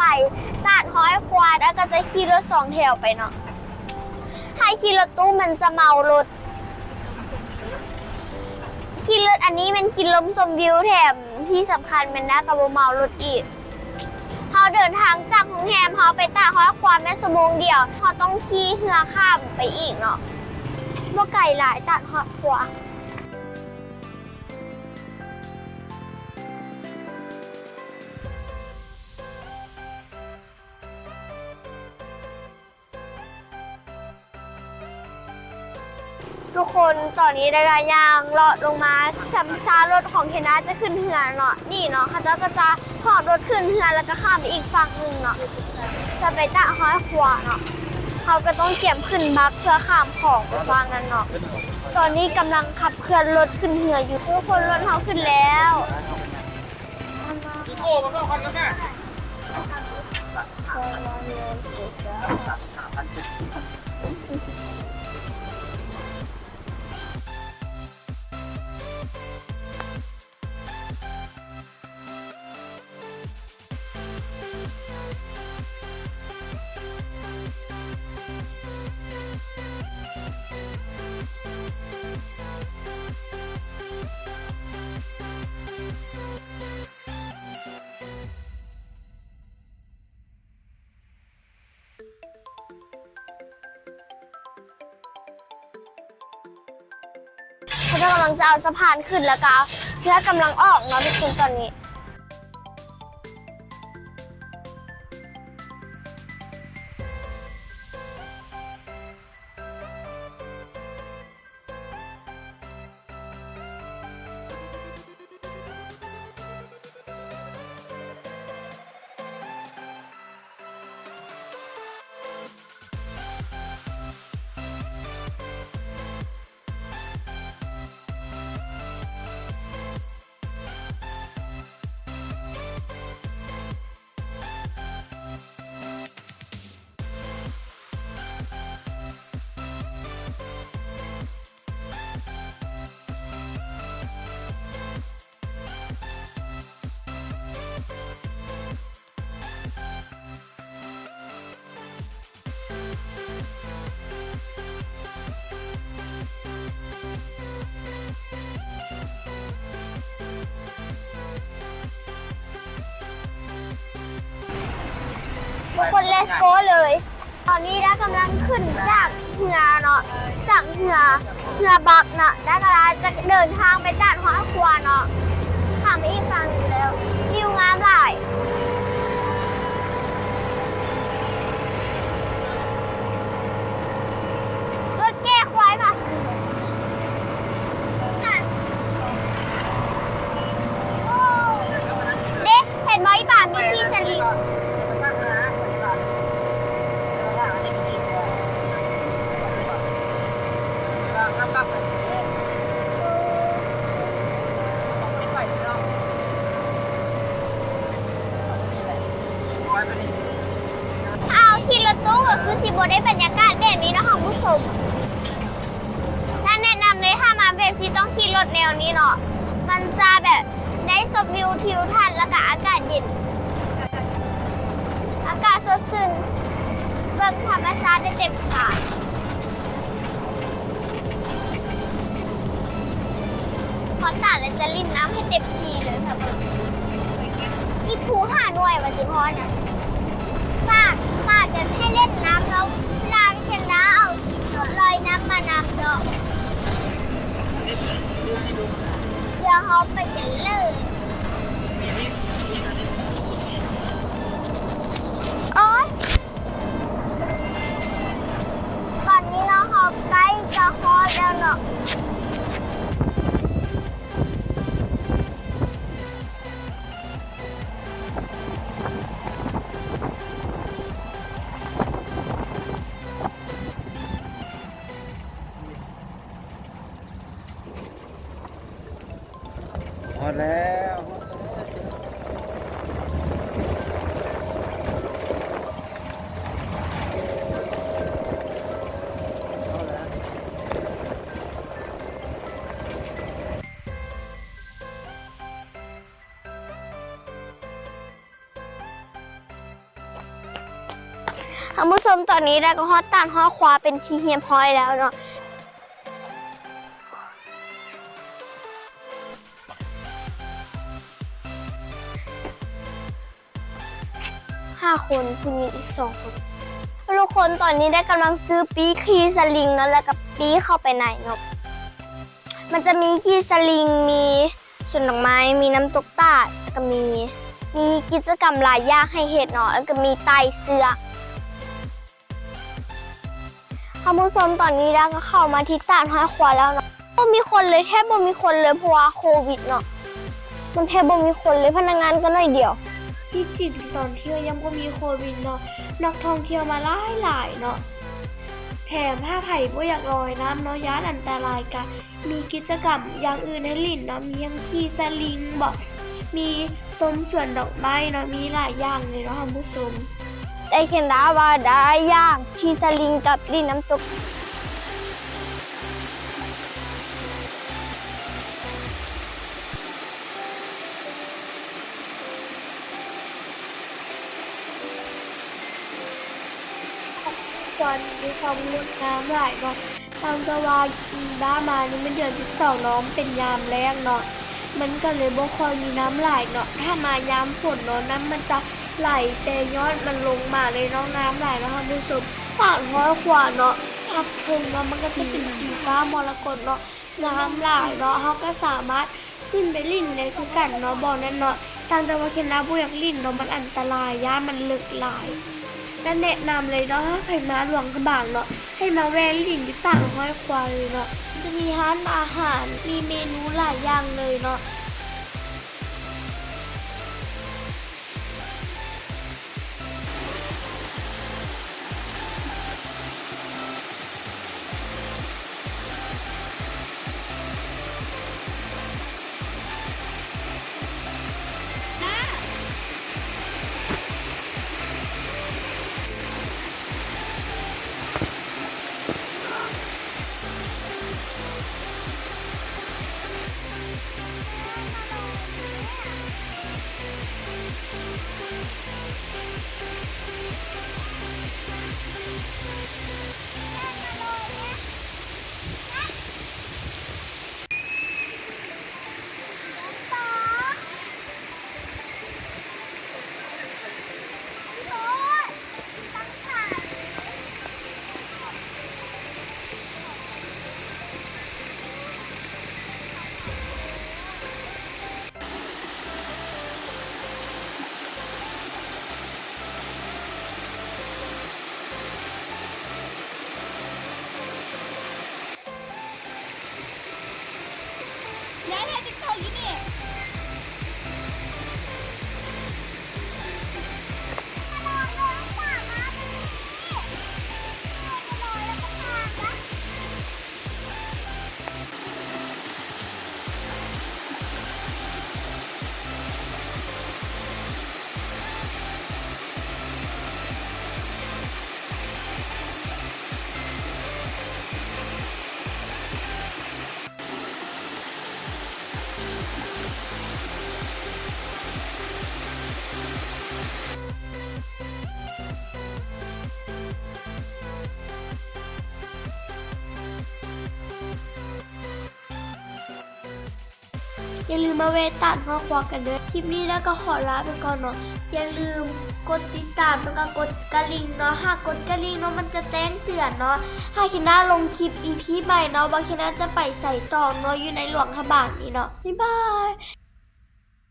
ໄປຕາດຮ້ອຍຂວາ ແລ້ວກໍຈະຂີ່ລົດສອງແຖວໄປເນາະ. ຖ້າຂີ່ລົດຕູ້ມັນຈະເມົາລົດ. ຂີ່ລົດອັນນີ້ແມ່ນກິນລົມຊົມວິວ ແຖມທີ່ສຳຄັນແມ່ນນາກໍບໍ່ເມົາລົດອີກ. ເຮົາເດີນທາງຈາກໂຮງແຮມເຮົາໄປຕາດຮ້ອຍຂວາແມ່ນຊົ່ວໂມງດຽວ, ເຮົາຕ້ອງຂີ່ເຮືອຂ້າມໄປອີກເນາະ, ບໍ່ໄກຫຼາຍຕາດຮ້ອຍຂວາ. ທຸກຄົນ ຕອນນີ້ໄດ້ລະຍ່າງເລາະລົງມາ, ຊຳຊາລົດຂອງເຄນາຈະຂຶ້ນເຮືອເນາະ. ນີ້ເນາະ ເຂົາເຈົ້າກໍຈະເຄາະລົດຂຶ້ນເຮືອ ແລ້ວກໍຂ້າມໄປອີກຝັ່ງໜຶ່ງເນາະ, ຈະໄປຕາດຮ້ອຍຂວາເນາະ. ເຮົາກໍຕ້ອງກຽມຂຶ້ນບັກເພື່ອຂ້າມຂອງໄປຝັ່ງນັ້ນເນາະ. ຕອນນີ້ກຳລັງຂັບເຄື່ອນລົດຂຶ້ນເຮືອຢູ່. ທຸກຄົນ ລົດເຮົາຂຶ້ນແລ້ວ. ເຂົາເຈົ້າກຳລັງຈະເອົາສະພານຂຶ້ນ ແລ້ວກໍເຮືອກຳລັງອອກເນາະທຸກຄົນ ຕອນນີ້. ທຸກຄົນ let's go ເລີຍ. ຕອນນີ້ໄດ້ກຳລັງຂຶ້ນຈາກເຮືອເນາະ, ຈາກເຮືອ ເຮືອບັກເນາະ, ໄດ້ກຳລັງຈະເດີນທາງໄປຕາດຮ້ອຍຂວາເນາະ, ຂ້າມໄປອີກຝັ່ງໜຶ່ງແລ້ວ. ວິວງາມຫຼາຍ. ລົດແກ່ຄວາຍປະ? ເດ້ ເຫັນບໍ່ ອີ່ປາມີຂີ່ສະລິງ. ຖ້າເຮົາຂີ່ລົດຕູ້ກໍຄືຊິບໍ່ໄດ້ບັນຍາກາດແບບນີ້ເນາະທ່ານຜູ້ຊົມ. ຖ້າແນະນຳເລີຍ ຖ້າມາແບບຊິຕ້ອງຂີ່ລົດແນວນີ້ເນາະ, ມັນຈະແບບໄດ້ຊົມວິວທິວທັດ ແລ້ວກະອາກາດເຢັນ, ອາກາດສົດຊື່ນ, ເບິ່ງທຳມະຊາດໄດ້ເຕັມຕາ. ຮອດຕາດແລ້ວຈະຫຼິ້ນນ້ຳໃຫ້ເຕັມທີ່ເລີຍ. ອີກພູຫ້າໜ່ວຍວ່າຊິພໍນະ. ຕາດ ຕາດແບບໃຫ້ຫຼິ້ນນ້ຳແລ້ວ ເວລາແຂ່ງລາວເອົາຊຸດລອຍນ້ຳມານຳເນາະ. ດຽວເຮົາໄປກັນເລີຍ. ໂອຍ ຕອນນີ້ເນາະ ເຮົາໃກ້ຈະຮອດແລ້ວເນາະ. ຮອດແລ້ວ ຮອດແລ້ວ ຮອດແລ້ວ. ທ່ານຜູ້ຊົມ ຕອນນີ້ໄດ້ກໍຮອດຕາດຫ້ວຍຄວາເປັນທີ່ຮຽບຮ້ອຍແລ້ວເນາະ. ຫ້າຄົນ ຜູ້ຍິງອີກສອງຄົນ. ທຸກຄົນ ຕອນນີ້ໄດ້ກຳລັງຊື້ປີ້ຂີ່ສະລິງເນາະ ແລ້ວກໍປີ້ເຂົ້າໄປໃນເນາະ. ມັນຈະມີຂີ່ສະລິງ ມີສວນດອກໄມ້ ມີນ້ຳຕົກຕາດ ແລ້ວກໍມີ ມີກິດຈະກຳຫຼາຍຢ່າງໃຫ້ເຮັດເນາະ ແລ້ວກໍມີໄຕ່ເຊືອກ. ທ່ານຜູ້ຊົມ ຕອນນີ້ດາກໍເຂົ້າມາທີ່ຕາດຫ້ວຍຄວາແລ້ວເນາະ. ບໍ່ມີຄົນເລີຍ ແທບບໍ່ມີຄົນເລີຍ ເພາະວ່າໂຄວິດເນາະ ມັນແທບບໍ່ມີຄົນເລີຍ ພະນັກງານກໍໜ້ອຍດຽວ. ທີ່ຈິງຕອນທ່ຽວຍັງບໍ່ມີໂຄວິດເນາະ ນັກທ່ອງທ່ຽວມາຫຼາຍໆເນາະ. ແຖມຖ້າໃຜບໍ່ຢາກລອຍນ້ຳເນາະ ຢ້ານອັນຕະລາຍ ກະມີກິດຈະກຳຢ່າງອື່ນໃຫ້ຫຼິ້ນເນາະ ມີທັງຂີ່ສະລິງເບາະ ມີຊົມສວນດອກໄມ້ເນາະ ມີຫຼາຍຢ່າງເລີຍເນາະທ່ານຜູ້ຊົມ. ໄດ້ເຫັນລາວວ່າໄດ້ຢ່າງຂີ່ສະລິງກັບຫຼິ້ນນ້ຳຕົກ. ຄວາມີຄວາມງົດງາມຫຼາຍເນາະ. ຕ່າງແຕ່ວ່າດາມານີ້ແມ່ນເດືອນສິບສອງເນາະ ມັນເປັນຍາມແລ້ງເນາະ ມັນກໍເລີຍບໍ່ຄ່ອຍມີນ້ຳຫຼາຍເນາະ. ຖ້າມາຍາມຝົນເນາະ ນ້ຳມັນຈະໄຫຼແຕ່ຍອດມັນລົງມາເລີຍເນາະ ງາມຫຼາຍເນາະທ່ານຜູ້ຊົມ. ຕາດຫ້ວຍຄວາເນາະ ທາງເທິງເນາະ ມັນກໍຈະເປັນສີຟ້າມໍລະກົດເນາະ ງາມຫຼາຍເນາະ. ເຮົາກໍສາມາດຂຶ້ນໄປຫຼິ້ນໄດ້ຄືກັນເນາະ ບ່ອນນັ້ນເນາະ. ຕ່າງແຕ່ວ່າເຄນນາບໍ່ຢາກຫຼິ້ນເນາະ ມັນອັນຕະລາຍ ຢ້ານມັນເລິກຫຼາຍ. ກໍແນະນຳເລີຍເນາະ ຖ້າໃຜມາຫຼວງພະບາງເນາະ ໃຫ້ມາແວ່ຫຼິ້ນຢູ່ຕາດຫ້ວຍຄວາເລີຍເນາະ. ຈະມີຮ້ານອາຫານ ມີເມນູຫຼາຍຢ່າງເລີຍເນາະ. ຢ່າລືມມາແວ່ຕາດຮອດຄວາກັນເດີ້. ຄລິບນີ້ແລ້ວກໍຂໍລາໄປກ່ອນເນາະ. ຢ່າລືມກົດຕິດຕາມ ແລ້ວກໍກົດກະລິ່ງເນາະ. ຫາກກົດກະລິ່ງເນາະ ມັນຈະແຈ້ງເຕືອນເນາະ ຫາກເຄນນາລົງຄລິບອີພີໃໝ່ເນາະ ວ່າເຄນນາຈະໄປໃສຕໍ່ເນາະ ຢູ່ໃນຫຼວງພະບາງນີ້ເນາະ. ບາຍບາຍ.